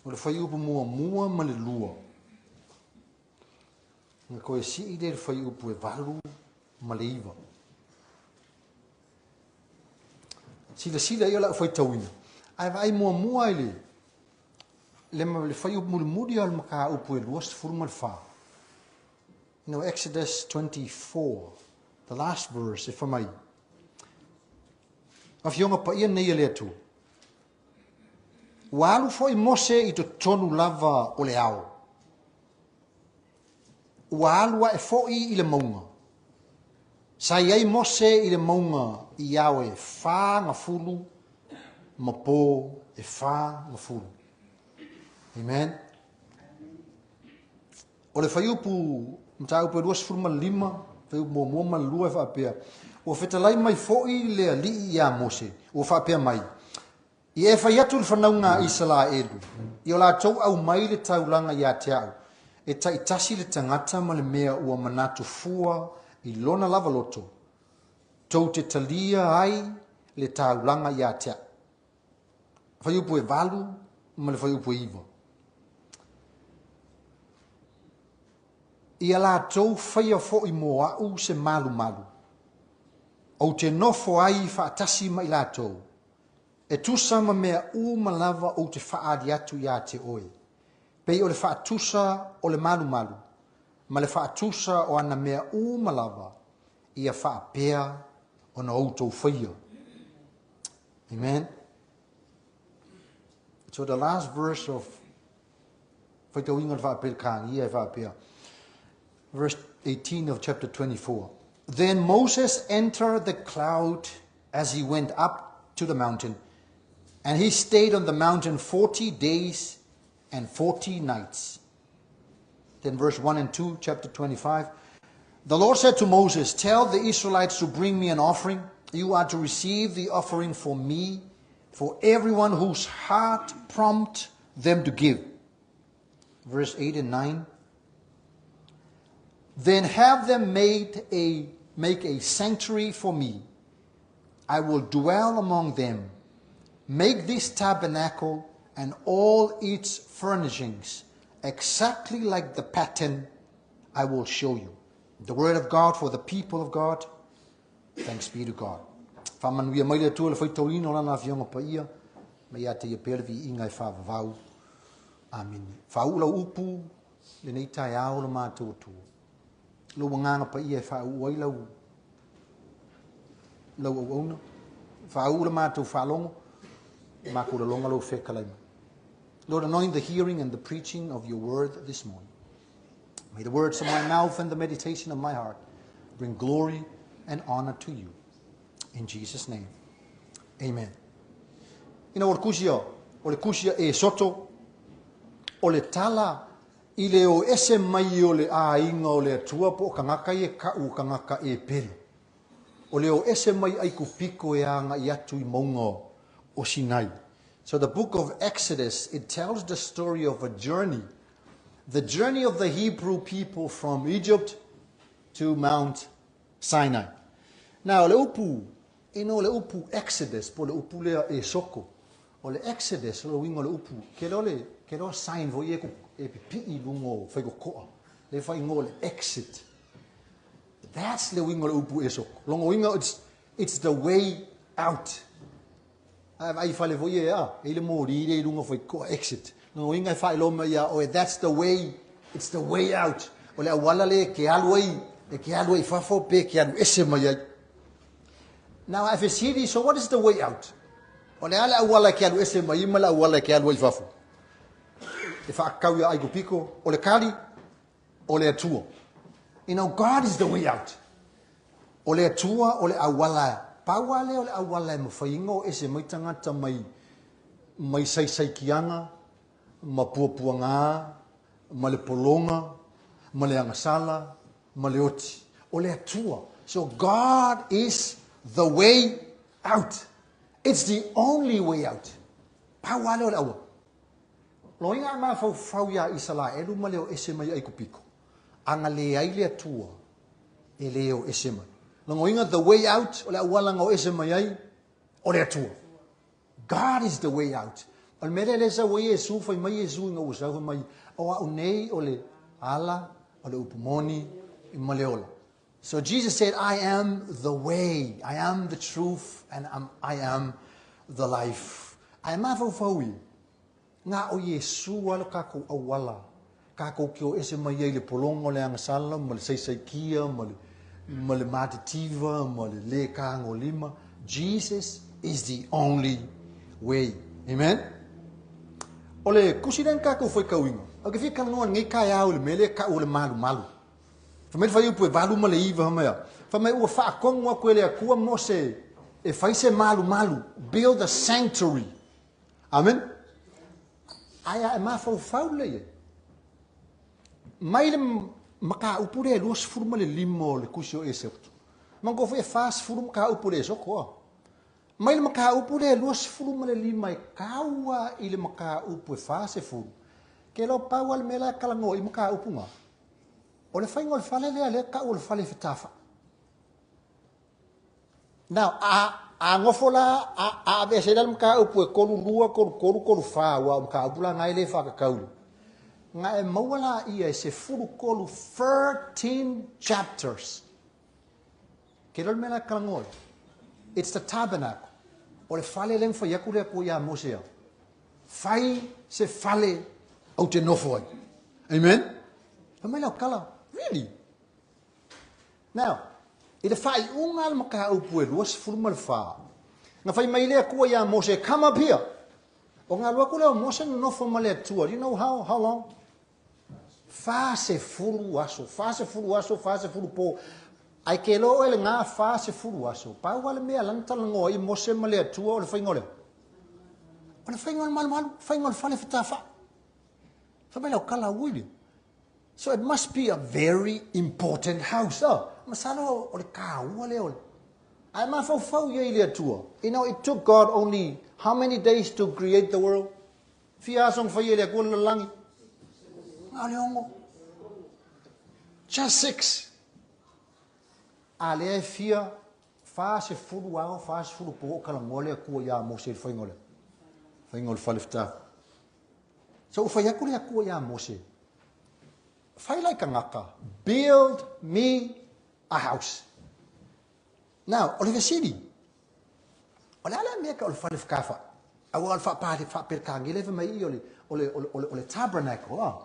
O le fuaiupu muamua ma le lua. Na toe sii lea i le fuaiupu e valu ma le iva. Silasila i o lau faitauina. Ae vaai muamua i le le, le fuaiupu mulimuli o le mataupu e 24. You know, Exodus 24, the last verse, e fai mai. Afioga paia nei a le Atua. Ua alu foi Mose i totonu lava o le ao. Ua alu ae foi i le mauga. Sa i ai Mose i le mauga i ao e 40 ma po e 40. Amen. O le fuaiupu mataupu e 25, fuaiupu muamua ma le lua e faapea, Ua fetalai mai foi le Alii iā Mose, ua faapea mai, Ia e fai atu le fanauga a Isaraelu, i o latou aumai le taulaga ia te au, e taitasi le tagata ma le mea ua manatu fua i lona lava loto, tou te talia ai le taulaga ia te au. Fuaiupu e 8 ma le fuaiupu e 9. Ia latou faia foi mo a'u se malumalu, ou te nofo ai faatasi ma i latou, e tusa ma mea uma lava ou te faaali atu iā te oe, pei o le faatusa o le malumalu, ma le faatusa o ana mea uma lava, ia faapea ona outou faia. Amen. So the last verse of faitauina le faaperekania e faapea. Verse 18 of chapter 24. Then Moses entered the cloud as he went up to the mountain, and he stayed on the mountain 40 days and 40 nights. Then verse 1 and 2, chapter 25. The Lord said to Moses, Tell the Israelites to bring me an offering. You are to receive the offering for me, for everyone whose heart prompt them to give. Verse 8 and 9. Then have them made a make a sanctuary for me. I will dwell among them. Make this tabernacle and all its furnishings exactly like the pattern I will show you. The word of God for the people of God. Thanks be to God. Whamanuia mai le Atua le whaitauina o lana afioga paia, ma ia te ia pea le viiga e whaavavau. Amene. Whaau lau upu, lenei taeao lo matou Atua. Lou agaga paia e faauu ai lau lau auauna. Faauu le matou faalogo, matou laloga lou fetalai mai. Lord, anoint the hearing and the preaching of your word this morning. May the words of my mouth and the meditation of my heart bring glory and honor to you. In Jesus' name, amen. Ina o le kusi o le kusi e soto, o le tala i le o ese mai o le aiga o le Atua po o kangaka ia e ka'u o kangaka Epelo. O le o ese mai Aikupito e agaʻi atu i mauga o Sinai. So the book of Exodus, it tells the story of a journey. The journey of the Hebrew people from Egypt to Mount Sinai. Now, le upu, ina o le upu Exodus, po le upu lea e soko. O le Exodus, o le uiga o le upu, ke loa le, ke loa sign foi e, e pipiʻi i luga o faikokoʻa. Le faaigoa o le exit. That's le uiga o le upu e soko. Lona uiga, it's the way out. Ae vaai i fale foi e a, e i le moli le i luga faikokoʻa, exit. Lona uiga e faailoa mai iā oe, that's the way, it's the way out. O le auala lea e ke alu ai, e ke alu ai i fafo pe ke alu ese mai ai. Now, a fesili, so what is the way out? O le a le auala e ke alu ese mai ma le auala e ke alu ai i fafo? E faakau ia Aikupito, o le kali, o le Atua. You know, God is the way out. O le Atua, o le auala, pau lava lea o le auala e mafai ai ona o ese mai tagata mai, mai saisaikiaga, ma puapuaga, ma le pologa, ma le agasala, ma le oti. O le Atua. So God is the way out. It's the only way out. Pau lava lea o le auala. Loiga a mafaufau iā Isalaelu ma le o ese mai Aikupito, ana leai le Atua e le o ese mai. Logoiga the way out, o le auala na o ese mai ai, o le Atua. God is the way out. O le mea lea lea sau ai Iesu, fai mai Iesu ina ua sau, fai mai, O au nei o le ala, o le upu moni, ma le ola. So Jesus said, I am the way, I am the truth, and I am the life. Ae mafaufau ia, na o Iesu lava lo kakou auala, kakou ke o ese mai ai i le pologa o le agasala ma le saisaikia ma le, ma le matitiva ma le le tagolima. Jesus is the only way. Amen? O le tusi lea na tatou faitauina, ou te fia talanoa i lenei taeao i le mea lea e tau o le malumalu. Fai mai le fuaiupu e 8 ma le 9, fai mai a? Fai mai ua faatonu atu e le Atua Mose e fai se malumalu, build a sanctuary. Amen? Ae a e mafaufau lelei ai, mai le mataupu lea e 25 o le Tusi o Eseoto, manatua foi e 40 mataupu o le Esoto, a. Mai le mataupu lea e 25 e tau lava i le mataupu e 40, ke iloa pau lava le mea la e talanoa i mataupu na, o le faiga o le fale lea, lea e tau o le fale fetafaai. Now, a, a nofo la, a, a aveese la le mataupu e 32, 33, 34, aua o mataupu la na e le faatatau i le. Na e maua laia e 13, 13 chapters. Ke iloa le mea la e talanoa ai? It's the tabernacle. O le fale lea na fai atu le Atua ia Mose a. Fai se fale ou te nofo ai. Amen? Fai mai lau tala, really? Now, i le faaiuga o le mataupu e 24, na fai mai le Atua iā Mose, come up here. O na alu atu lea o Mose nonofo ma le Atua. Do you know how, how long? 40 aso, 40 aso, 40 po. Ae ke iloa oe le gā 40 aso, pau lava le mea la na talanoa ai Mose ma le Atua o le faiga o le a? O le faiga o le malumalu, faiga o le fale fetafaai. Fai mai lau tala, ui le. So it must be a very important house. Oh, masalo o le tāua lea o le. Ae mafaufau ia i le Atua. You know, it took God only how many days to create the world? Fia aso na fai e le Atua le lalolagi? Na o le ono. Just six. A lea e fia 40 ao, 40 po o talanoa le Atua iā Mose i le faiga o le faiga o le fale fetafaai. So ua fai atu le Atua iā Mose, fai la i tagata, build me a house. Now, o le fesili, o le a lea mea ka o le fale fetafaai? Aua o le faapale, faaperetania lea fai mai i o le, o le, o le, o le, o le tabernacle, ah.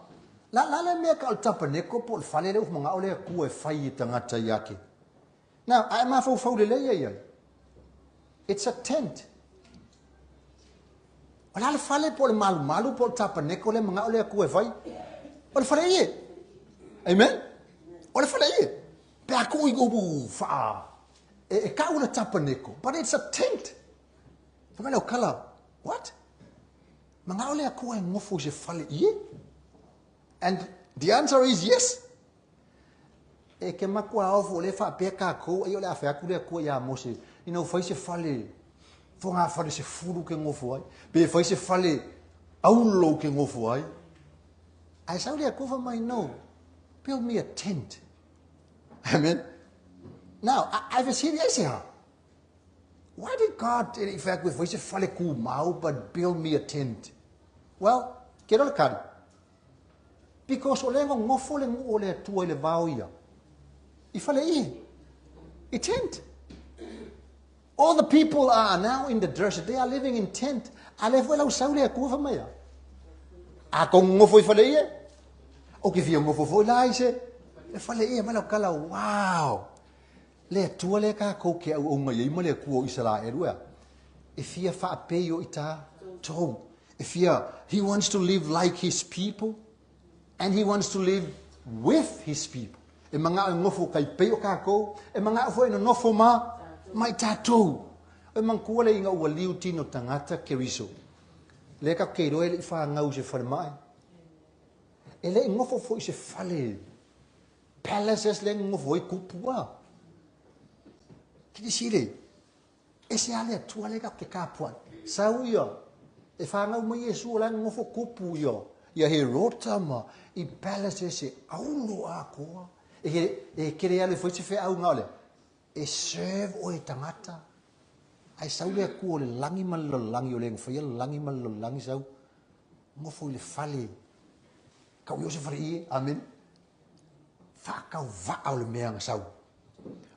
La, la lea mea ka o le tabernacle po o le fale lea ua manao le Atua e fai i tagata ia te. Now, a e mafaufau lelei ai ai, it's a tent. O le a le fale po o le malumalu po o le tapaneko lea manao le Atua e fai? O le fale ie. Amen? O le fale ie. Pe a tuu i upu faa, e, e kau le tapaneko, but it's a tent. Fai mai lau kala, what? Manao le Atua e nofo i se fale ie? And the answer is yes. E ke matua ao o lea faapea kākou, ai o le a fai atu le Atua iā Mose, ina ua fai se fale, fogafale 10 ke nofo ai, pe fai se fale aulo ke nofo ai. Ae sau le Atua fai mai, no, build me a tent. Amen. Now, I, I fesili ai se ha? Why did God, e le i fai atu e fai se fale kūmau, but build me a tent? Well, ke loa le kari. Because o lea e nonofo le nuu o le Atua i le vao ia. I fale ie. I tent. All the people are now in the desert. They are living in tent. A lea foi lau sau le Atua fai mai a. A kou nonofo i fale ie. O ke fia nofo foi la i se. E fale ie mai lau kala, wow. Le Atua lea kākou ke auauna i ai ma le Atua o Isaraelu ea. E fia faapei o i tātou. E fia, he wants to live like his people and he wants to live with his people. E mangao e nofo kai pei o kākou, e mangao foi e nonofo ma, ma i tātou. E manatua le ina ua liu tino tagata Keriso. Lea ka ke iloa e le i whāngau se whare mai. E le i nofo foi se whale palaces lea nonofo ai kupu a. Silasila, e se a le Atua lea tatou te tapuai. Sau ia, e whanau mai Iesu o la e nonofo kupu ia, ia Herota ma i palaces e aulo atoa. E, e kere alu e fai se feau nga o lea. E serve oe tagata. Ae sau le Atua o le lagi ma le lalolagi, o le faia le lagi ma le lalolagi sau, nofo i le fale, kau i o se fale ie, amen. Faakauvaa o le mea na sau.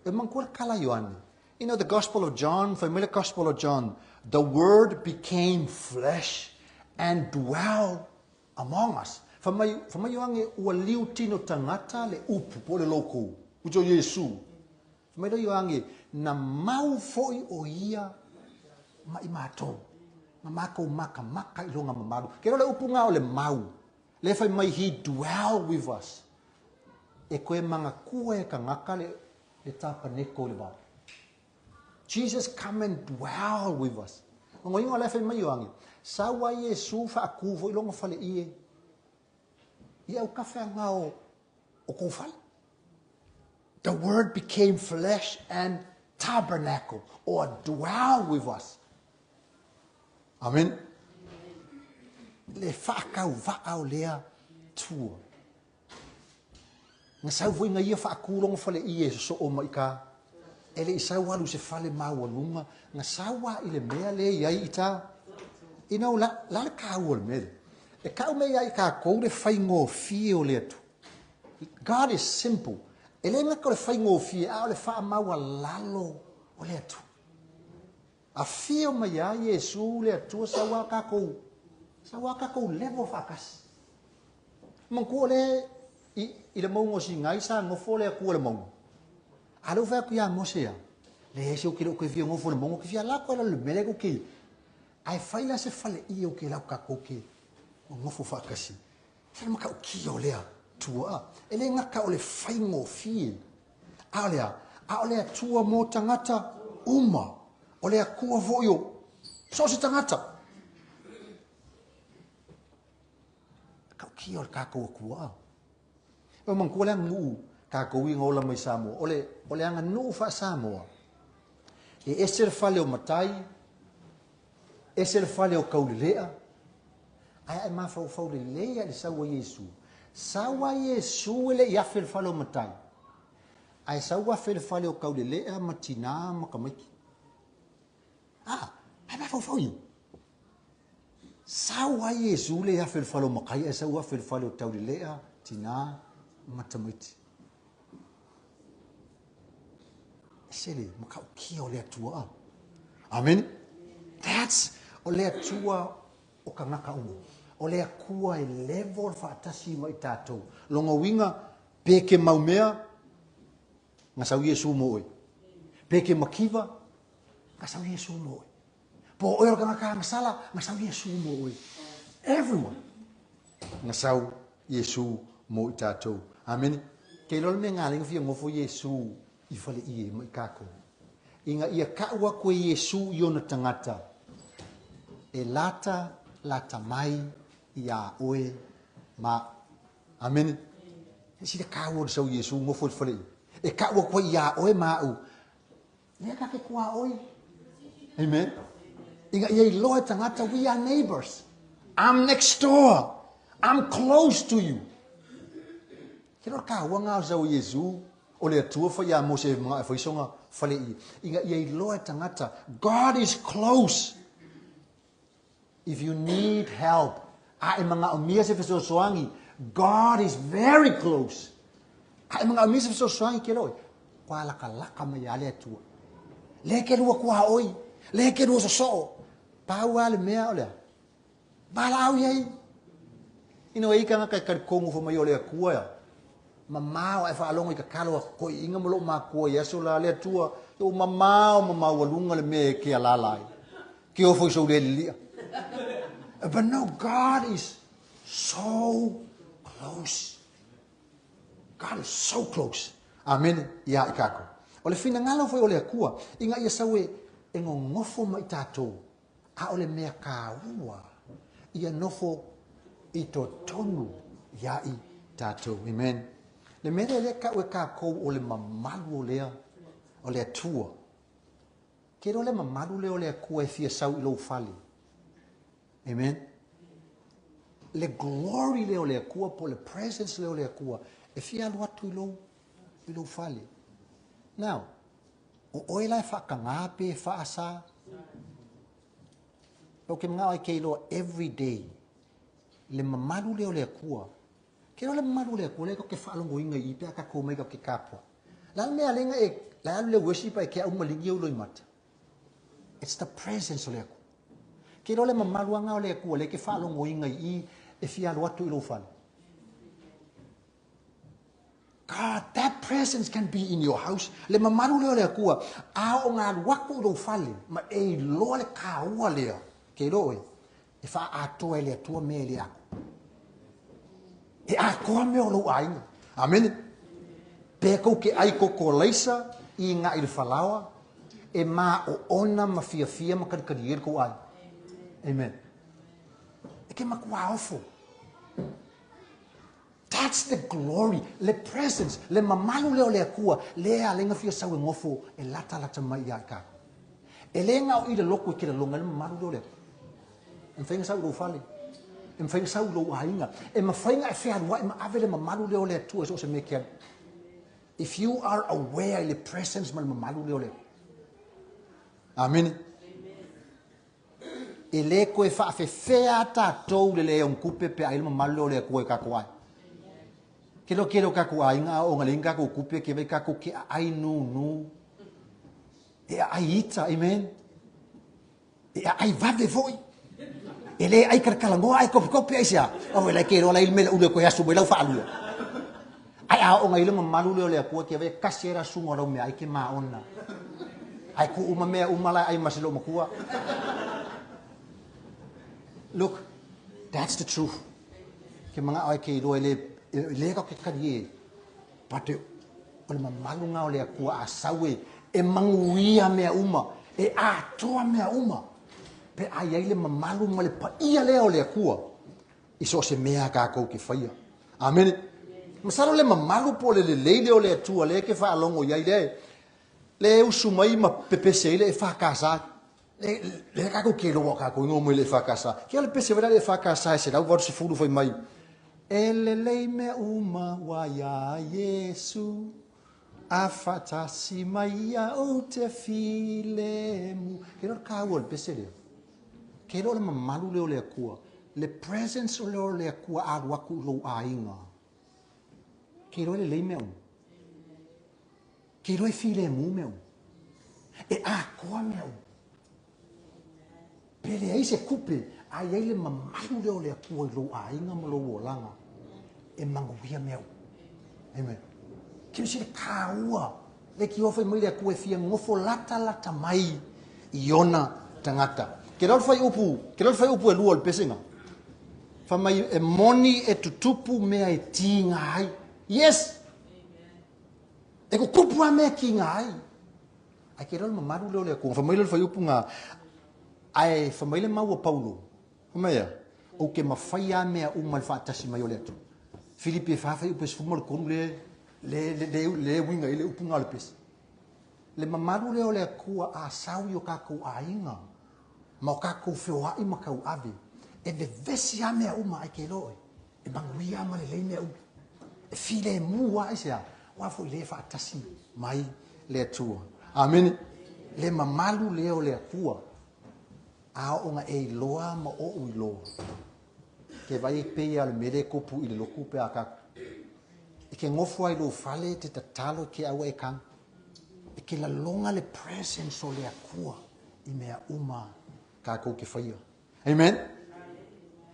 E manatua le tala a Ioane. You know the Gospel of John, fai mai le Gospel of John, the Word became flesh and dwelled among us. Fai mai, fai mai Ioane, ua liu tino tagata le upu, po o le loko, which o Iesu. Fai mai loa Ioane, na mau foi o ia ma i matou, na makou makamaka i lona mamalu. Ke le upu nga o le mau, le fai mai he dwell with us. E koe manatua e kangaka le, le tapaneko i le vao. Jesus come and dwell with us. Ngoinga o le fai mai Ioane, sau ai Iesu faatu foi lona fale ie. I au kafe anga o, o kou fale. The word became flesh and tabernacle or dwell with us. Amen. Le faakauvaa o lea tua. Na sau foi na ia faakuloga fale i e sosoo mai ka. E le i sau alu se fale maualuga, na sau a i le mea le i ai i ta. You know, la, la le kāua o le mea lea. E kau mea ia i kākou le faigofie o le Atua. God is simple. E le gata o le faigofie, a o le faamaualalo o le Atua. Afio mai ia Iesu le Atua sau a kākou, sau a kākou level faatasi. Manatua o le i, i le mauga o Sinai sa nofo le Atua i le mauga. A lea ua fai atu ia Mose ia, leai se ou te le o toe fia nofo i le mauga, ou te fia ala atu lalo i le mea lea tou te i ai. Ae fai la se faleie ou te lau tatou te nonofo faatasi. Se le matautia o lea Atua. E le gata o le faigofie, a o le a? A o le Atua mo tagata uma. O le Atua foi o so o se tagata. Matautia o le tatou Atua. E manatua le aganuu tatou i na ola mai Samoa. O le, o le aganuu faa-Samoa, e ese le fale o matai, ese le fale o taulelea, ae a e mafaufau lelei lava i le sau a Iesu, sau a Iesu e le i afe i le fale o matai, ae sau afe i le fale o taulelea ma tinā ma tamaiti. A, ae mafaufau i ai. Sau a Iesu le i afe i le fale o matai, ae sau afe i le fale o taulelea, tinā ma tamaiti. Ese le matautia o le Atua. Amen. That's o le Atua o tagata uma. O le Atua e level faatasi ma i tatou. Lona uiga, pe ke mau mea, na sau Iesu mo oe. Pe ke makiva, na sau Iesu mo oe. Po o oe o le tagata agasala, na sau Iesu mo oe. Everyone. Na sau Iesu mo i tatou. Amene. Ke iloa le mea nga le fia nofo Iesu i fale ie ma i kākou. Ina ia kau aku e Iesu i ona tagata, e lata, lata mai iā oe ma Amene. E sila kāua o le sau Iesu nofo i le fale ie. E kau aku ai iā oe ma au. Lea ka ke kua oi. Amen. Ina ia iloa e tagata, we are neighbors. I'm next door. I'm close to you. Ke loa kāua ngā o sau Iesu, o le Atua whai a Mose e mga e whaisonga whale i. Ina ia iloa e tagata, God is close. If you need help, a e manaomia se fesoasoani, God is very close. A e manaomia se fesoasoani ke loi, kua lakalaka mai ia le Atua. Le ke lua kua oi, le ke lua sosoo. Pau a le mea o lea. Valaau iai. Ina e i tagata e talitonu fai mai o le Atua ia. Mamao ae faalogo i tatalo a toeaiina ma lou makua i aso la, le Atua, ua mamao ma maualuga le mea e te alala ai. Ke ofo i sou le lilia. But no, God is so close. God is so close. Amene, ia i kākou. O le finagalo foi o le Atua, ina ia sau e, e nonofo ma i tātou, a o le mea kāua, ia nofo i totonu ia i tātou. Amen. Le mea lea lea kau e kākou o le mamalu o lea, o le Atua. Ke iloa le mamalu lea o le Atua e fia sau i lou fale. Amen. Le glory lea o le Atua po le presence lea o le Atua e fia alu atu i lou, i lou fale. Now, o oe la e faatagā pe e faasā? Ou ke manao ai ke iloa every day le mamalu lea o le Atua. Ke iloa le mamalu o le Atua lea tatou te faalogoina i i pe a tatou omai tatou te tapuai. Le a le mea lea e le alu le worship ae ke au maligi ou loimata. It's the presence o le Atua. Ke iloa le mamalu aga o le Atua lea e te faalogoina i i e fia alu atu i lou fale. God, that presence can be in your house. Le mamalu lea o le Atua, a o nga alu atu i lou fale, ma e iloa le kāua lea, ke iloa oe, e faaatoa e le Atua mea e le atoa. E atoa mea o lou aiga. Amene. Pe kou ke ai koko laisa i nga i le falaoa, e ma o ona ma fiafia ma kalikali e le kou ai. Amen. E ke matua ofo. That's the glory, le presence, le mamalu lea o le Atua, lea ala ai na fia sau e nofo e latalata mai ia i tatou. E le na o i le lotu e te lalona ai le mamalu lea o le Atua. E mafai ona sau i lou fale, e mafai ona sau i lou aiga, e mafai ona e fealuai ma ave le mamalu lea o le Atua i so o se mea e te alu. If you are aware i le presence ma le mamalu lea o le Atua. Amene. E le toe faafefea tatou le leai o ni tupe pe a i le mamalu lea o le Atua i tatou aiga. Ke loa tele o tatou aiga a oo ina leai ni tatou tupe ke vai tatou ke aai nūnū. E aai ita, amen. E aai vave foi. E le ai kalakalanoa ai kopikopi ai sea. O e ke loa lai mele ule koe asu mai lau faalua. Ai a oo ina i le mamalu lea o le Atua ke vai kasi era sunga o lau mea ai ke maona. Ai ku uma mea uma la ai ma se loomatua. Look, that's the truth. Ke mangao ai ke iloa e le, e le ka ke kali e. But o le mamalu nga o le Atua a sau e, e manuia mea uma, e atoa mea uma. Pe a i ai le mamalu ma le paia lea o le Atua i so o se mea a tatou ke faia. Amene. Masalo le mamalu po o le lelei lea o le Atua lea e ke faalogo i ai lea e, le usu mai ma pepese ai le EFKS. Le, le tatou ke iloa o tatou igoa mai le EFKS. Ke o le pese vai la le EFKS e 180 fai mai. E lelei mea uma ua iā Iesu, a faatasi mai ia ou te filemu. Ke iloa le kāua o le pese lea. Ke iloa le mamalu lea o le Atua. Le presence o lea o le Atua alu atu i lou aiga. Ke iloa e lelei mea uma. Ke iloa e filemu mea uma. E atoa mea uma. Pe leai se tupe, a i ai le mamalu lea o le Atua i lou aiga ma lou olaga, e manuia mea uma. Amen. Ke se le kāua, le ki ofa mai le Atua e fia nofo latalata mai i ona tagata. Ke rau whai upu, ke rau whai upu e lua o le pesega. Wha mai e moni e tutupu mea e tīnga ai. Yes! E kukupu a mea ki ngā ai. Ai ke rau mamalu leo le Atua. Wha mai le whai upu ngā, ai wha mai le maua Paulo. Wha mai a, o ke mawhai a mea uma le whaatasi mai o le Atua. Filipi e whawhai upe sefulu ma le tolu le, le, le, le, le uiga i le upu ngā le pese. Le mamalu lea o le Atua a sau i o tatou aiga, ma o tatou feoai ma tauave, e vevesi a mea uma ai ke iloa oe. E manuia ma lelei mea uma. E filemu lava aisea? Aua foi lea e faatasi mai le Atua. Amene. Le mamalu lea o le Atua, a oo ina e iloa ma ou iloa, ke vaai e pei lava o le mea lea e tupu i le lotu pe a tatou. E ke nofo ai i lou fale e te tatalo e ke aua e kaga. E ke lalona le presence o le Atua i mea uma tatou ke faia. Amen.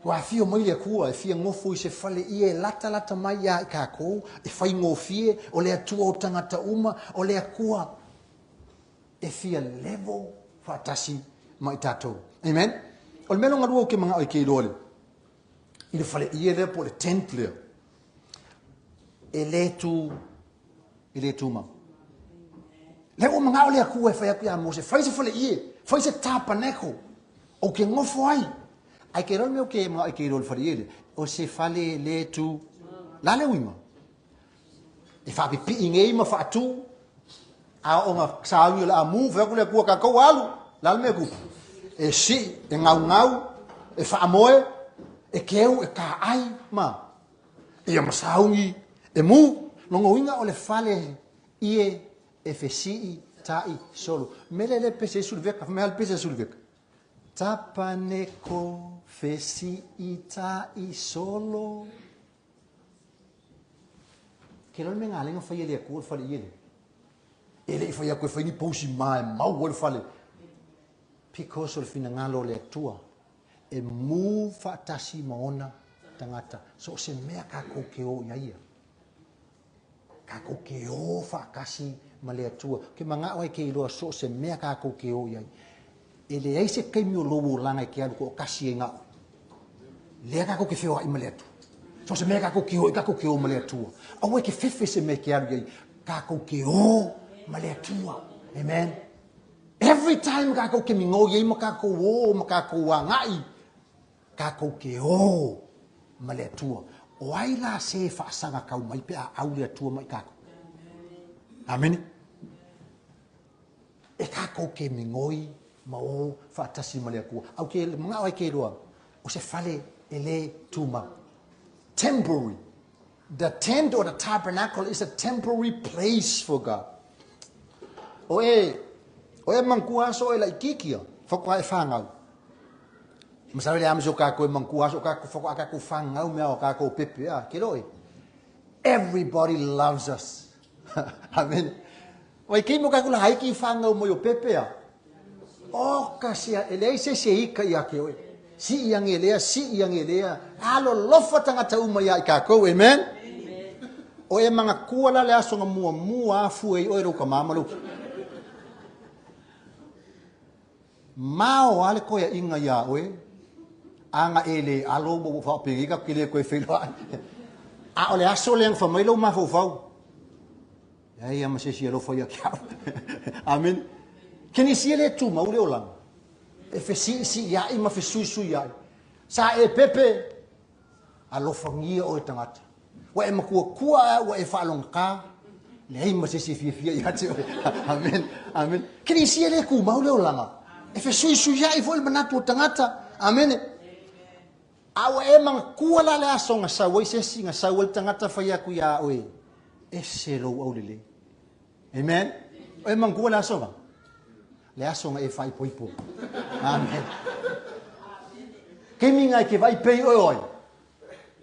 Ua afio mai le Atua e fia nofo i se fale ia e latalata mai iā i tatou, e faigofie, o le Atua o tagata uma, o le Atua e fia level faatasi ma i tatou. Amen. O le mea lona lua ou te manao e ke iloa le, i le fale ie lea po o le tent lea, e le tu, e le tumau. Lea ua manao le Atua e fai atu iā Mose, fai se faleie, fai se tabernacle, ou ke nofo ai. Ai ke iloa le mea ou ke manao e ke iloa i le faleie lea, o se fale e le tu. La le uiga? E faapipii nei ma faatu, a oo ina sauni o le a mu, fai atu le Atua, tatou alu, la le mea e tupu? E sii, e gaugau, e faamoe, e keu, e taai, ma. Ia ma sauni e mu. Lona uiga o le fale ie e fesii taʻi solo. Mele le pese i suluveka, fai mai a le pese a Suluveka. Tapaneko fesiita'i solo. Ke loa le mea galega fai e le Atua le fale ie le. E le i fai atu e fai ni pousi ma e mau ai le fale. Because o le finagalo o le Atua e move faatasi ma ona tagata. So o se mea kākou ke o i ai ia. Kākou ke o faatasi ma le Atua. Ke manaʻo ai ke iloa so o se mea kākou ke o i ai. E leai se taimi o lou olaga e ke alu toʻatasi ai naʻu. Lea kākou ke feoaʻi ma le Atua. So se mea kākou ke o i, kākou ke o ma le Atua. Aua e ke fefe se mea ke alu i ai. Kākou ke o ma le Atua. Amen. Every time kākou ke migoi ai ma kākou ō ma kākou agaʻi, kākou ke ō ma le Atua. ʻO ai lā se faasaga kau mai pe a ʻau le Atua mai kākou? Amene. E kākou ke migoi ma ō faatasi ma le Atua. Au ke manaʻo ai ke loa, o se fale e lē tumau. Temporary. The tent or the tabernacle is a temporary place for God. O e, o e manatua aso e laʻitiiti ia, faatoa e fanau. Masalo le ame so kākou e manatua aso kākou faatoa kākou fanau mea o kākou pepe a, ke loe. Everybody loves us. Amen. Wai kei mo kākou la haiki fanau mo yo pepe a. O ka sea, e leai se se ika ia ke oe. Si i ange lea, si i ange lea. Alolofa tagata uma ia i kākou, amen? O e manatua la le aso nga muamua afu e i oe lou ka mama lou. Mao a le koe inga ia oe, anga e le alo mo ua whaapenge ka kile koe wheiloa. A o le aso le ang whamai lou mafaufau. Leai lava ma se isi e alofa ia te au. Amene. Kenisia le tumau le olaga. E fesiisiiai ma fesuisuiai. Sa e pepe, alofagia oe tagata. Ua e makuakua a ua e faalogata, leai ma se isi e fiafia ia te oe. Amen. Amen. Kenisia le tumau le olaga. E fesuisuiai foi le manatu o tagata. Amene. A ua e manatua la le aso na sau ai se isi, na sau ai le tagata fai atu iā oe, ese lou aulelei. Amen. O e manatua le aso na? Le aso na e faaipoipo. Amen. Taimi na e ke vaai pei oe o ai?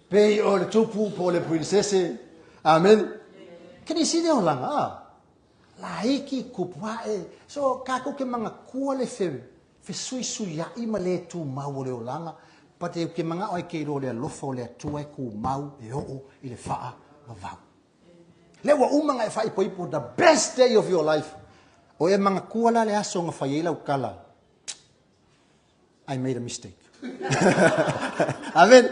Pei oe o le tupu po o le princese. Amen. Kenisi le olaga, a? Laiki, kupu ae. So, kākou ke manatua le fe, fesuisuiaʻi ma le tumau o le olaga, but e ke manaʻo ai ke iloa o le alofa o le Atua e tumau e oʻo i le faavavau. Le ua uma na e faaipoipo the best day of your life. O e manatua la le aso na fai ai lau tala. I made a mistake. Amen.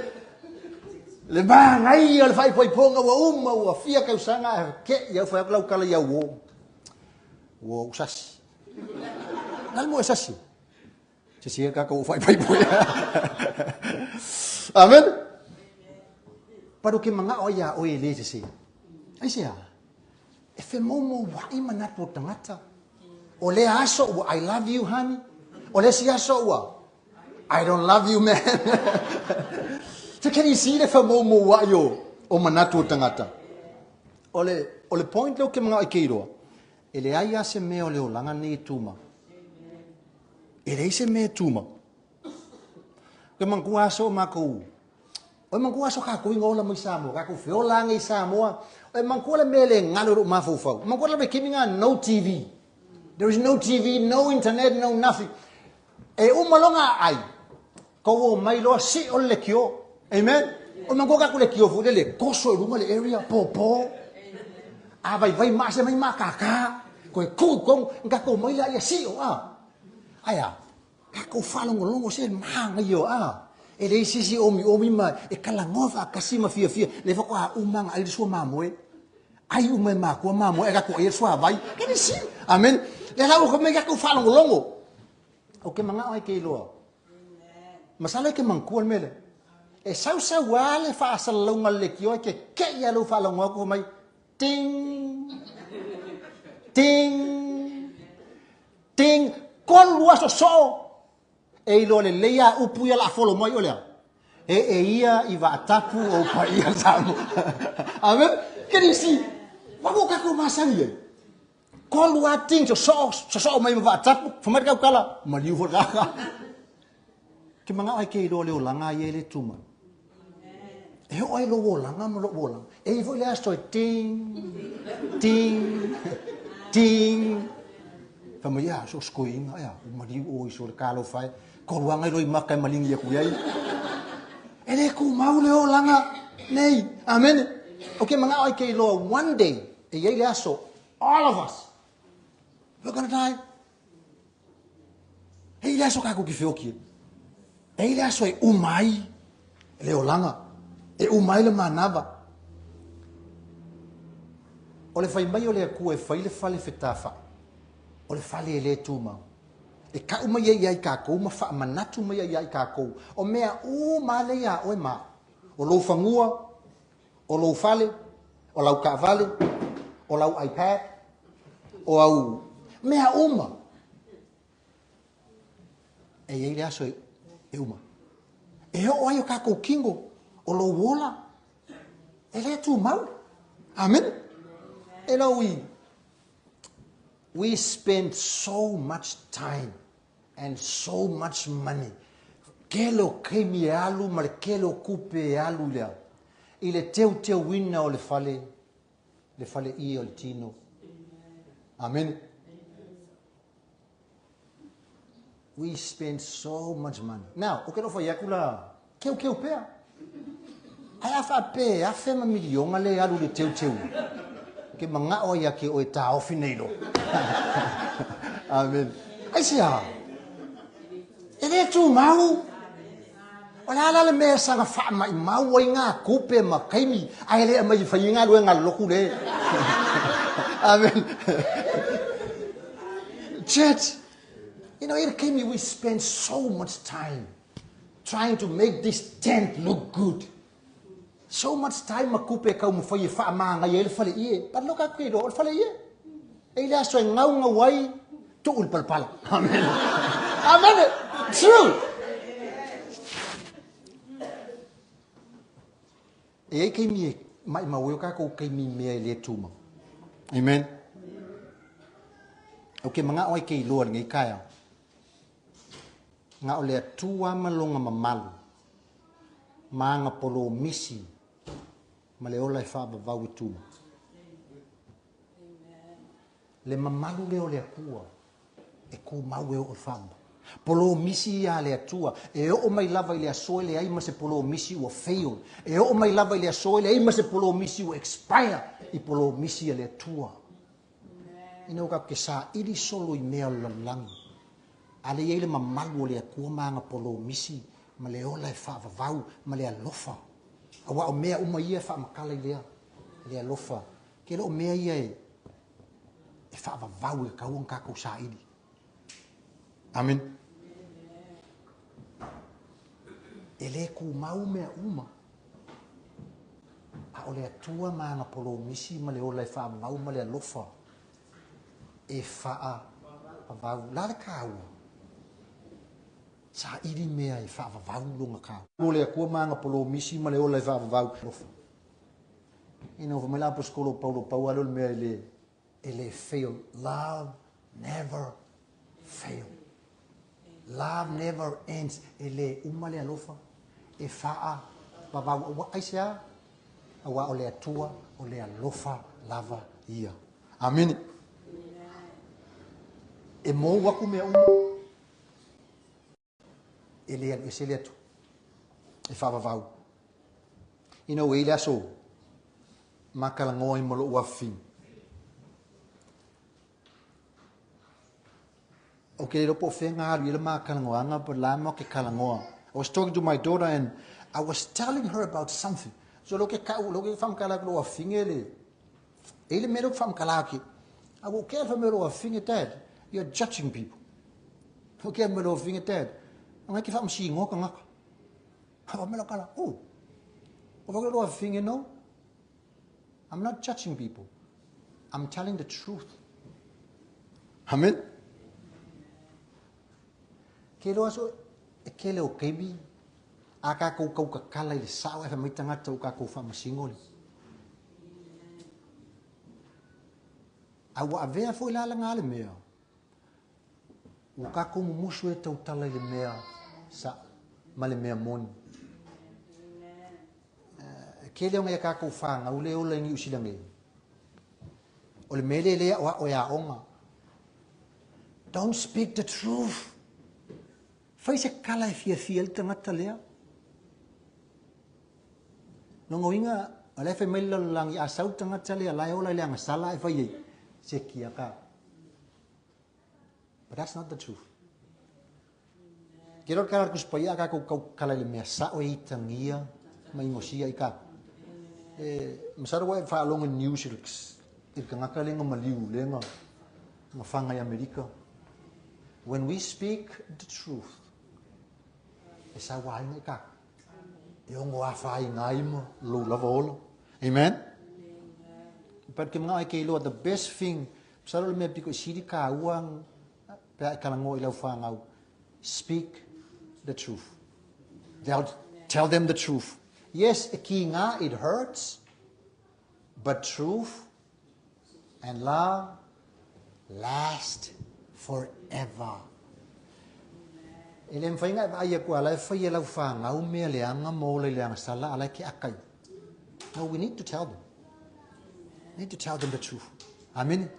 Le manaia o le faaipoipoga ua uma ua fia tausaga ae ke i au fai atu lau tala i au uō. Ua ou sasi. Na le mo e sasi. Se sia kākou o faaipoipo. Amen. But o ke manaʻo ai iā ʻoe e lē sesē. Aisea? E femoumouaʻi manatu o tagata. O lea aso ua I love you honey. O le isi aso ua I don't love you man. So can you see le femoumouaʻi o, o manatu o tagata? O le, o le point leo ke manaʻo i ke iloa, e leai a se mea o le olaga nei e tumau. E leai se mea e tumau. Ke manatua aso o mākou Oi manatua aso kākou i ola mai Samoa, kākou feola age i Samoa. Oi manatua le mea le galo i lou mafaufau. Manatua le taimi lena no TV. There is no TV, no internet, no nothing. E uma loa ona ai, kou o mai loa sio le lekiō. Amen. Oi manatua kākou lekiō foi lele, toso i luga le area, pōpō. A vaivai maa se mai makākā, koe kū i tonu, kākou omai lea ia sio, a. Ae a? Kākou faalogologo se manaia a e leai se isi e omiomi ma e talanoa faatasi ma fiafia lea faatoa uma ona ai le suamamoe. Ai uma e matua mamoe ae tatou ai le suavai. Can you see? Amen. Lea la ua mai tatou faalogologo. Ou te manao ai ke iloa. Masalo e ke manatua le mea lea. E sausau lava le faasalalauga o le leitio ae ke keʻi lava lou faalogo atu fai mai ting ting Ting, 3 aso soo, e iloa lelei a upu ia la folo mai o lea. E e ia i vaatapu o paia Samoa. Amen. Can you see? Wa mo kākou masani ai. Kolu a ting so soo, so soo mai ma vaatapu, fa mai kau kala, maliu fo kaka. Ke manaʻo ai ke iloa le olaga ia e le tumau. E oo ai lou olaga ma loʻu olaga. E i ai foi le aso e ting, ting, ting. Fai mai, ea, so o se toeaina, ea, ua maliu ʻoe i so le talofa e. Koluaga i loi maka e maligi aku i ai. E le tumau le olaga nei. Amene. Ou te manaʻo ai ke iloa one day, e i ai le aso, all of us, we're gonna die. E i le aso kākou ke feoki e. E i le aso e uma ai le olaga, e uma ai le manava. O le fai mai o le Akua e fai le fale fetafaʻi, o le fale e le tumau. E kaʻu mai ai iā i kākou ma faamanatu mai ai iā i kākou, o mea uma lea iā ʻoe ma o lou fanua, o lou fale, o lau kaʻawale, o lau iPad, o au mea uma. E i ai le aso e uma. E oo ai o kākou kino, o lou ola, e le tumau. Amen. E lau i, we spend so much time and so much money. Kele o kaimi e alu ma le kele o kupe e alu i le a? I le teuteuina o le fale, le fale ʻie o le tino. Amene. We spend so much money. Now, o ke alofa i aku la, keukeu pea. Ae a faapea e afe ma miliona le alu i le teuteu. Ke manaʻo ai a ke ʻoe taofi nei loa. Amen. Aisea? E le tumau. O le a la le mea e saga faamaʻimau ai ngā kupe ma kaimi ae le aumai e fai ai galuega a le lotu le. Amen. Church, you know, i le kaimi we spend so much time trying to make this tent look good. So much time ma kupe e taumafai e faamānaia ai le faleie. But look aku iloa, o le faleie. E i le aso e gaugau ai, tuu i le palapala. Amen. Amen. True. E i ai kaimi e maʻimau ai o kākou kaimi i mea e le tumau. Amen. Ou ke manaʻo ai ke iloa lenei kaeao. Na o le Atua ma lona mamalu, ma ana polomisi ma le ola e faavavau e tumau. Le mamalu lea o le Atua e tumau e oo i le faavavau. Polomisi ia a le Atua, e oo mai lava i le aso e leai ma se polomisi ua fail, e oo mai lava i le aso e leai ma se polomisi ua expire i polomisi a le Atua. Ina ua ke saʻili solo i mea o le lalolagi, a lea i ai le mamalu o le Akua ma ana polomisi ma le ola e faavavau ma le alofa. Auā o mea uma ia e faamatala i lea, le alofa. Ke le o mea ia e, e faavavau e tatau ona tatou saili. Amen. E le tumau mea uma. A o le Atua ma ana polomisi ma le ola e faavavau ma le alofa e faavavau. La le kāua? Saili mea e faavavau lona kāua. O le Atua ma ana polomisi ma le ola e faavavau. Alofa. Ina ua fai mai le Aposetolo o Paulo, pau lava lea o le mea e le, e le fail. Love never fail. Love never ends. E le uma le alofa. E faavavau. Aisea? Auā o le Atua o le alofa lava ia. Amene. E mou aku mea uma. E le alu ese le Atua. E faavavau. Ina ua i le aso, ma talanoa ai ma loʻu afafine. Ou te le iloa po o fea na alu i ai le ma talanoaga but la ma ke talanoa. I was talking to my daughter and I was telling her about something. So lea ou te kau, lea ou te faamatala atu i lou afafine le, e i ai le mea lea ou te faamatala atu. A ua ou kea fai mai lou afafine, Dad, you're judging people. Ua kea mai lou afafine, Dad, ona e te faamasinoa tagata. A fai mai lau tala, oh, ua fai atu lou afafine, no, I'm not judging people. I'm telling the truth. Amen. Ke loa so e kele o keimi a kākou kautatala i le sao e mai tagata o kākou faamasino le. A ua avea foi la laga le mea. Ua kākou mumusu e tautala i le mea sao. ma le mea moni. E tele o nai a tatou fanau lea e ola i Niu Sila nei, o le mea lea e le aoao e aoga. Don't speak the truth. Fai se tala e fiafia ai le tagata lea. Lona uiga, o la e fai mai le lalolagi, a sau le tagata lea la e ola i le agasala ae fai ai, se kia ka. But that's not the truth. Ke rora kala kusi a kākou kau kala i le mea sao e itagia ma ingosia i kākou. E, masalo ua e faalogo i news i le, i le tagata lea na maliu lea na, na faga i Amerika. When we speak the truth, e sauaina i kākou. E ono afaina ai ma lou lava ola. Amen? But ke manaʻo e ke iloa, the best thing, masalo le mea piko i sili kāua pe a e talanoa i lau fanau, speak the truth. They'll tell them the truth. Yes, e kīnga, it hurts, but truth and love last forever. E le mawhai ngai vaai aku ala e whai e lau whāngau mea leanga mō le leanga sala ala e ke akai. No, we need to tell them. We need to tell them the truth. Amen.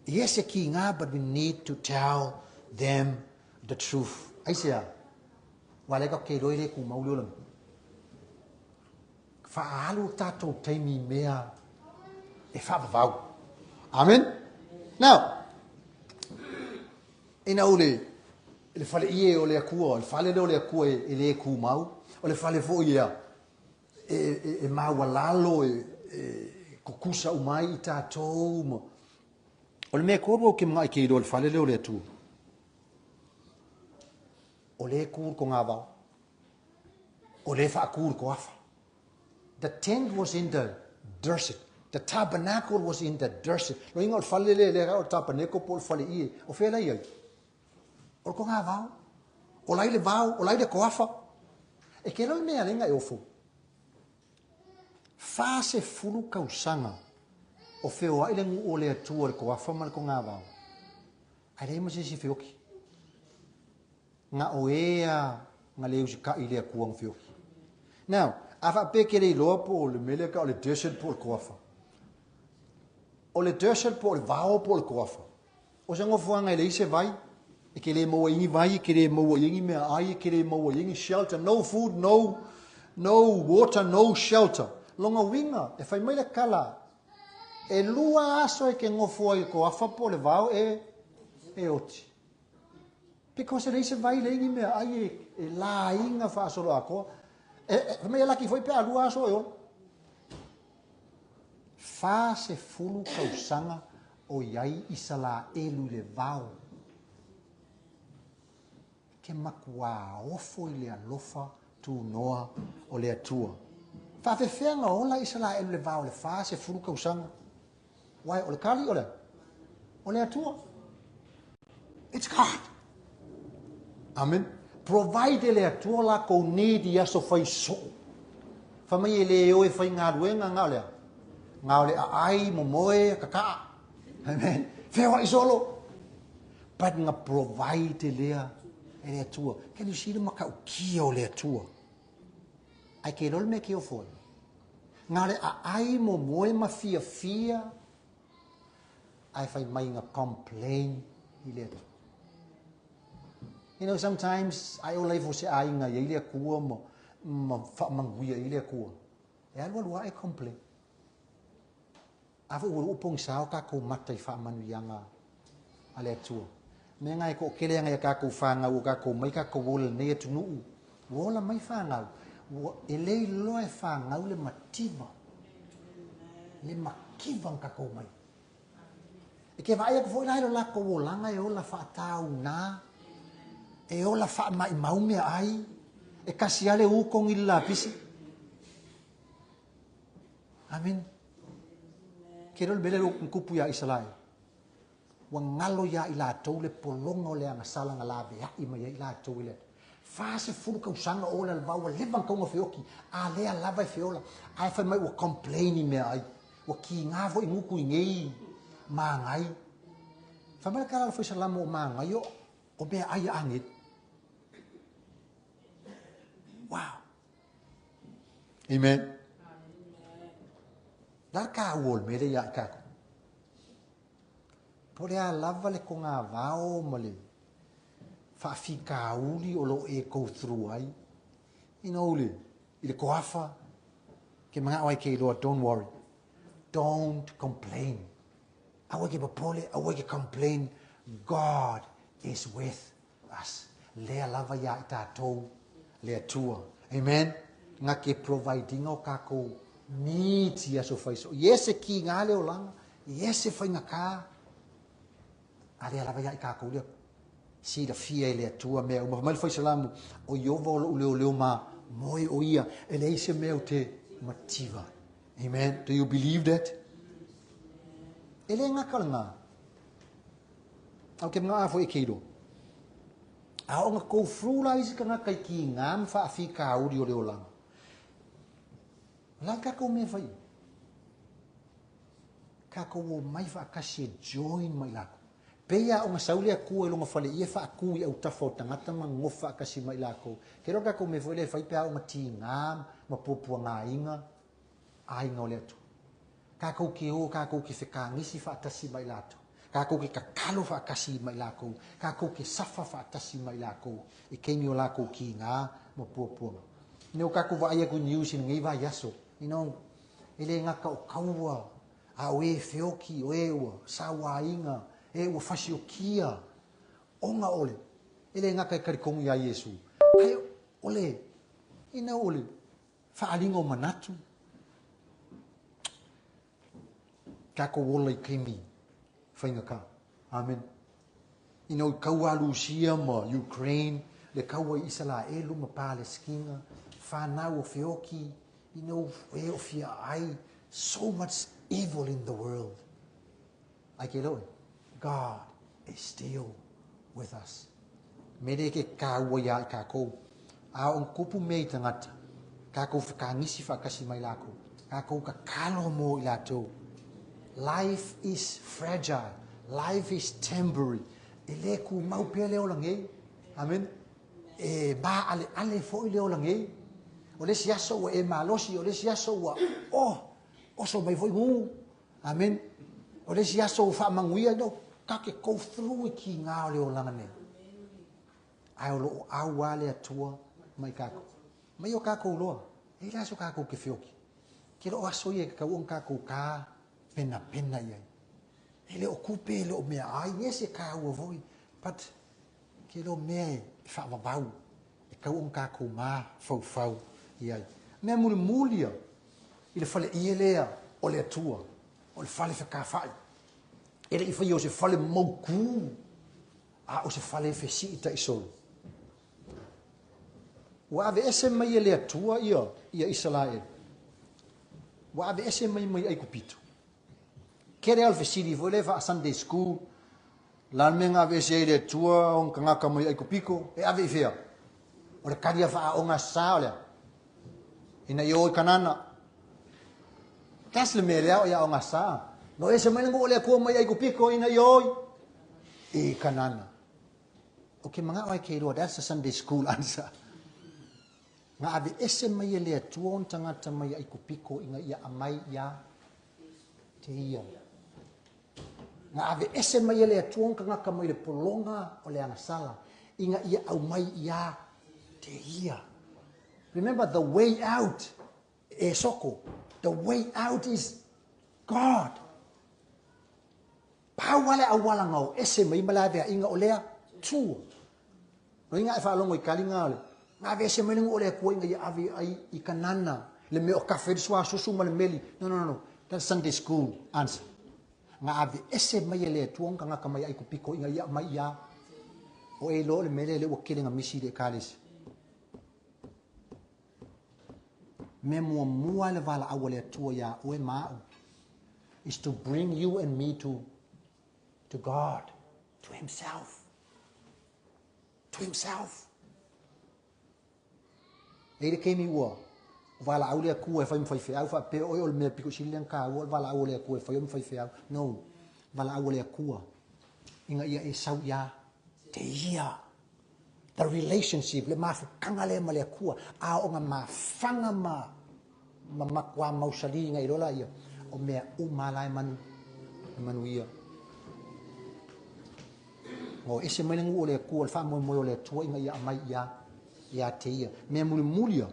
Yes, e ki ngā, but we need to tell them the truth. Aisea, wa le ka ke roi le ku mauli ola. Faaalu o tatou taimi i mea e faavavau. Amen? Now, ina ua le, le fale ie o le Akua, o le fale lea o le Akua e, e le kumau, o le fale foi ia e, e, e maualalo, e, e kukusa uma ai i tatou. Ma... O le mea tolu ou ke manaʻo i ke iloa le fale lea o le Atua. O le kū le kogāvao. O le faakū le koafa. The tent was in the desert. The tabernacle was in the desert. Lo inga o le fale le le o le tabernacle po o le fale ie. O fea la i ai? O le kogāvao. O lai le vao, o lai le koafa. E ke le mea lenga e ofo. 40 tausaga o feoai le nuu o le Atua i le koafa ma le kogāvao. Ae leai ma se isi feoki. Na o e a na le usitaʻi i le Atua na feoki. Now, a faapea ke le iloa po o le mea lea ka o le desert po o le koafa. O le desert po o le vao po o le koafa. O se nofoaga e leai se vai, e ke le maua ai ni vai, e ke le maua ai ni meaai, e ke le maua ai ni shelter, no food, no, no water, no shelter. Lona uiga, e fai mai le tala, e lua aso e ke nofo ai i le koafa po o le vao e, e oti. Because e leai se vai, leai ni meaai e, e lāina faasoloatoa. E, e, fai mai e laki foi pe a lua aso e ola. 40 tausaga o i ai Isalaelu i le vao. Ke makuā ofo i le alofa tunoa o le Atua. Faafefea na ola Isalaelu i le vao i le 40 tausaga? Why, o le kali o le o le Atua. It's God. Amen. Provide e le Atua lakou need i aso fai soo. Fai mai e le o e faigaluega na o le a? Na o le aai, momoe, kakaa. Amen. Feoai solo. But na provide lea e le Atua. Can you see le matautia o le Atua? Ae ke iloa le mea ke ofo ai. Na o le aai, momoe ma fiafia ae fai mai na complain i le Atua. You know, sometimes a e ola ifo se aiga i ai le Atua ma, ma faamanuia i le Atua, e alualu ae complain. A foi ua pogisa o tatou mata i faamanuiaga a le Atua. Mea na e toatele ana ia tatou fanau o tatou mai tatou ola i lenei atunuu, ua ola mai fanau, ua e le iloa e fanau le mativa, le mativa na tatou mai. E ke vaai aku foi la i lo lakou olaga e ola faatauna, e ola faamaimau meaai, e kasi lava le u kogi i le lapisi. Amen. Ke iloa le mea lea na tupu iā Isaraelu. Ua galo iā i latou le pologa o le agasala na laveai mai ai i latou i le Atua. 40 tausaga o ola i le vao, ua leva ona tatau ona feoki, a lea lava e feola, ae fai mai ua complain i meaai. Ua kiga foi gutu i nei magai. Fai mai le tala a le Fai Salamo o magai o, o meaai a agelu. Wow. Amen. La ka ua o le mea lea ia i kākou. Po o le a lava le kogavao ma le faafitauli o lo o e go through ai, you know, le, i le koafa, ke mana'o ai ke iloa, don't worry. Don't complain. Aua ke popole, aua ke complain. God is with us. Lea lava ia i tātou le Atua. Amen. Nga ke providinga o kākou needs i aso faiso. Yes, e ki ngā le olanga. Yes, e whainga kā. A lea lava ia i kākou lea silafia e le Atua mea uma. Fai mai le Fai Salamu, O Iova o loʻu leoleo ma moe o ia, e leai se mea ou te mativa. Amen. Do you believe that? E le gata o lena. Au ke mga foi e keilo. A o nga kou through la isi tagata i ki ngā ma faafitauli o le olaga. La kākou mea fai. Kākou omai faatasi e join ma i lakou. Pei a o ga sau le Atua i lona fale ia faatu i autafa o tagata ma nonofo faatasi ma i lakou. Ke loa kākou mea foi lea e fai pe a o ga tigā ma puapuaga aiga, aiga o le Atua. Kākou ke o, kākou ke fekagisi faatasi ma i latou. Kākou ke kakalo faatasi ma i lakou. Kākou ke safa faatasi ma i lakou i keimi o lakou kīgā ma puapuaga. You know, kākou vaai aku i news i lenei vaiaso, you know, e le gata o kaua, a o e feoki, o e ua sauāiga, e ua fasiokia, oga ʻole. E le gata e talitonu iā Iesū, ae o le, you know, o le Faaaliga o manatu. Tatou ola i taimi faigata. Amen. You know, kaua a Lusia ma Ukraine, le kaua i Isalaelu ma Palestina, whanau o feoki, you know, e o fia ai, so much evil in the world. Ai ke loe, God is still with us. Me le ke kāua iā i kākou. A o kupu mea i tangata, kākou whakangisi whakasi mai lākou. Kākou kakalo mō i lātou. Life is fragile. Life is temporary. E le ku mau pea le ola nei. Amen. E maaleale foi le ola nei. O le isi aso ua e malosi, o le isi aso ua, oh, oso mai foi ngu. Amen. O le isi aso ua faamanuia, no, ka ke go through i ki ngā o le olaga nei. Ae o loo au a le Atua mai kākou. Mai o kākou loa. E le aso kākou ke feoki. Ke loo aso ia ke kau on kākou ka pena pena iai. E le o kupe, e le o mea ai, yes e kāua voi, but ke leo mea e whaavavau, e kau on kākou mā faufau iai. Mea mulimuli ia, i le fale ie lea o le Atua, o le fale fekafai. E le i faia o se fale mautū, a o se fale e fesiita'i solo. Ua aveese mai e le Atua ia, ia Isalaele. Ua aveese mai mai Aikupito. Kele a o le fesili foi lea faa-Sunday school, la le mea na aveese ai le Atua ona tagata mai Aikupito, e ave i fea? O le tali a faaoga sa o le a? Ina ia o i Kanana. That's le mea lea o ia aoga sa. No ese mai le nuu o le Atua mai Aikupito ina ia o i Kanana. O ke mana'o ai ke iloa, that's the Sunday school answer. Na aveese mai e le Atua ona tagata mai Aikupito ina ia aumai iā te ia. Na aveese mai e le Atua ona tagata mai le pologa o le agasala ina ia aumai iā te ia. Remember the way out e soko. The way out is God. Pau lava le auala na o ese mai ma le aveaiga o le Atua. No inga e faalogo i kaliga o le na aveese mai le nuu o le Atua ina ia ave ai i Kanana le mea o kafe le suasusu ma le meli. No, no, no, no. That's Sunday school answer. Na aveese mai e le Atua ona tagata mai Aikupito ina ia aumai ia o e iloa o le mea lea lea ua tele na misi i le Ekalesia. Mea muamua le valaau a le Atua iā oe ma a'u is to bring you and me to to God, to himself. To himself. E i le keimi ua valaau le Atua e fai ma faifeau faapea oe o le mea piko sili lea ona taua o le valaau a le Atua e fai oe ma faifeau. No, valaau a le Atua ina ia e sau iā te ia. The relationship, le mafutaga lea ma le Atua, a oo ina mafaga ma ma matuā mausali ina iloa laia, o mea uma lava la e manu, e manuia. Ua o ese mai le nuu o le Atua, le faamoemoe o le Atua ina ia aumai ia, ia te ia. Mea mulimuli ia,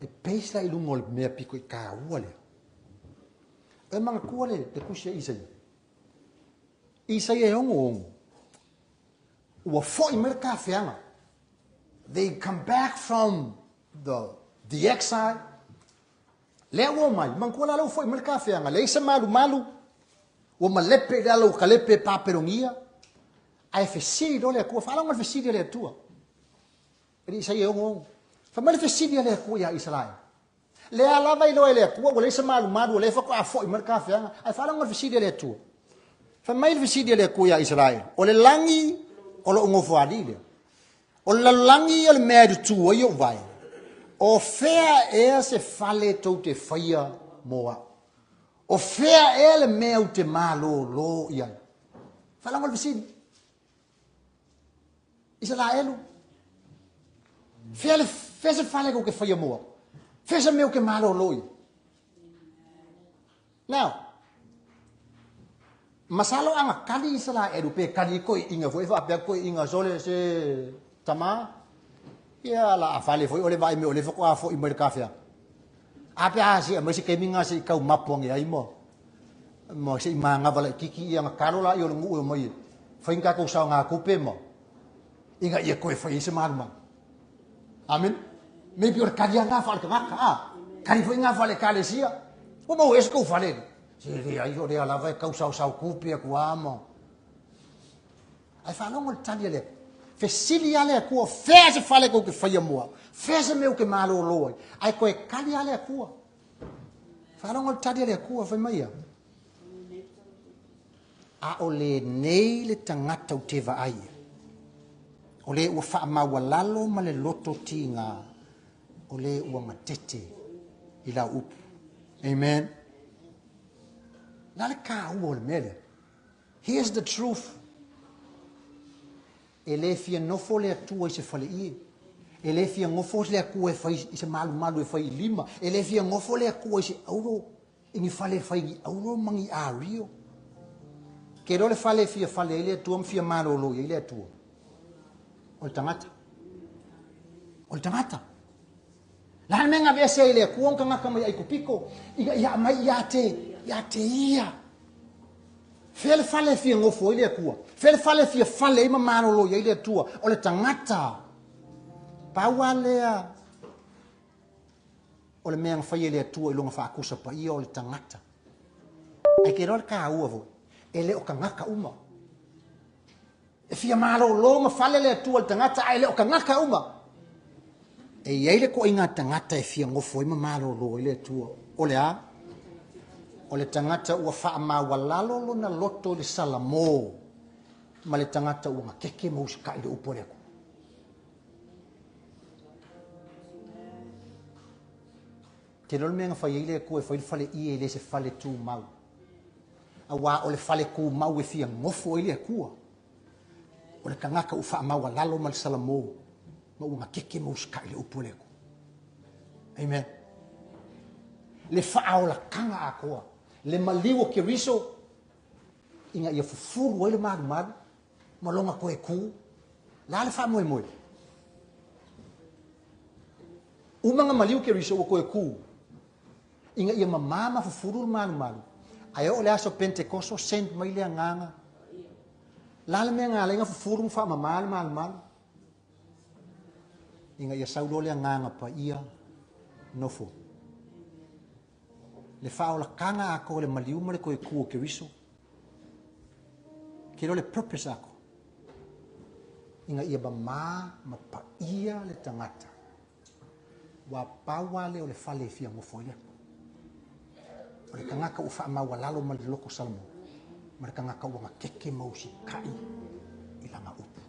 e base la i luga o le mea pito i taua lea. E manatua le, le tusi a Isaia. Isaia e 66, ua foi mai le tafeaga. They come back from the, the exile. Lea ua omai, manatua la lea ua foi mai le tafeaga, leai se malumalu, ua malepe i lalo o kalepe e Papelonia, ae fesili loa le Atua, faalogo le fesili a le Atua. E le Isaia e 66. Fai mai le fesili a le Atua ia Isaraelu. Lea lava iloa e le Atua ua leai se malumalu, o lea faatoa foi mai le tafeaga, ae faalogo le fesili a le Atua. Fai mai le fesili a le Atua ia Isaraelu, o le lagi o lou nofoalii lea. O le lalolagi o le mea e tutū ai ou vae. O fea ea se fale tou te faia mo au? O fea ea le mea ou te malōlō i ai? Faalogo le fesili. Isaraelu, fea, le, fea se fale tou te faia mo au? Fea se mea ou te malōlō i ai? Now, masalo a na kali Isaraelu pe kali i toeaiina foi faapea toeaiina sole se tama, ia la a fale foi ole vaai mai o lea faatoa foi mai le kafea. A pe a se aumai se taimi na se i tau mapo ane ai ma ma se i manava laitiiti ia na talo laia o le nuu e omai e fai ni tatou saogatupe ma ina ia toe fai ai se malumalu. Amen. Maybe o le tali lava lena faale-tagata, a? Tali foi lena faale-ekalesia. Ua maua ea se tou fale? Se leai, o lea lava e tau saosao tupe atu lava ma... Ae faalogo le tali a le Atua. Fesili lava le Atua, fea se fale tou te faia mo au? Fea se mea ou te malōlō ai? Ae toe tali lava le Atua. Faalogo le tali a le Atua, fai mai ia. A o lenei le tagata ou te vaai ai, o le ua faamaualalo ma le loto tiga, o le ua gatete i lau upu. Amen. La le taua o le mea lea. Here's the truth. E le fia nofo le Atua i se faleie. E le fia nofo le Atua e fai i se malumalu e fai i lima. E le fia nofo le Atua i se auro, i ni fale e fai i ni auro ma ni ario. Ke iloa le fale e fia fale ai le Atua ma fia malolo i ai le Atua. O le tagata. O le tagata. La le mea na aveese ai e le Atua ona tagata mai Aikupito, ina ia aumai ia te, ia te ia. Fea le fale e fia nofo ai le Atua? Fea le fale e fia fale ai ma malolo i ai le Atua? O le tagata. Pau lava lea o le mea na fai e le Atua i lona faatusa paia o le tagata. Ae te iloa le taua foi, e le o tagata uma. E fia malōlō ma fale le Atua i le tagata, ae le o tagata uma. E i ai le toaiga tagata e fia nofo ai ma malōlō ai le Atua. O le a? O le tagata ua faamaualalo lona loto i le salamō ma le tagata ua gatete ma usitai i le upu a le Atua. Te iloa le mea na fai ai le Atua e fai le faleie e le se fale tumau. Auā o le fale tumau e fia nofo ai le Atua, o le tagata ua faamaualalo ma le salamō, ma ua gatete ma usitai le upu a le Atua. Amen. Le faaolataga atoa, le maliu o Keriso, ina ia fufulu ai le malumalu, ma lona toe ku, le a le faamoemoe? Uma na maliu Keriso ua toe ku, ina ia mamā ma fufulu le malumalu, ae oo le aso Pentekoso send mai le Agaga. Le a le mea na ala ai ona fufulu ma faamamā le malumalu? Ina ia sau loa le Agaga Paia nofo. Le faaolataga atoa o le maliu ma le toe ku o Keriso. Ke iloa le purpose atoa. Ina ia mamā ma paia le tagata. Ua pau lava lea o le fale e fia nofo ai le Atua. O le tagata ua faamaualalo ma le loto Salomone, ma le tagata ua gatete ma usitai i lana upu.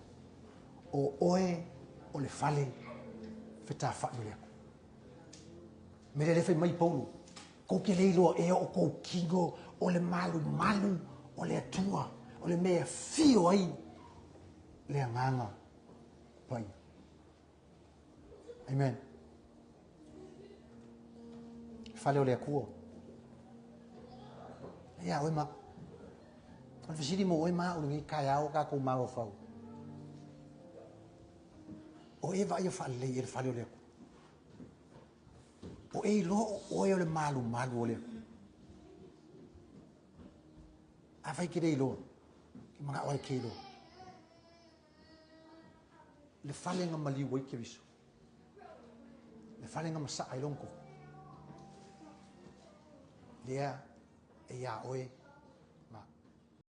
O oe o le fale fetafai o le Atua. Mea lea fai mai Paulo, kou te le iloa ea o kou kino o le malumalu o le Atua, o le mea e afio ai le Agaga Paia. Amen. Fale o le Atua. Ia oe ma. O le fesili mo oe ma au lenei taeao o tatou mafaufau. O e vaaia faalelei e le fale o le Atua. O e iloa o oe o le malumalu o le Atua. Afai e te le iloa, e manao ai e te iloa. Le fale na maliu ai Keriso. Le fale na masaa ai lona toto. Lea e iā oe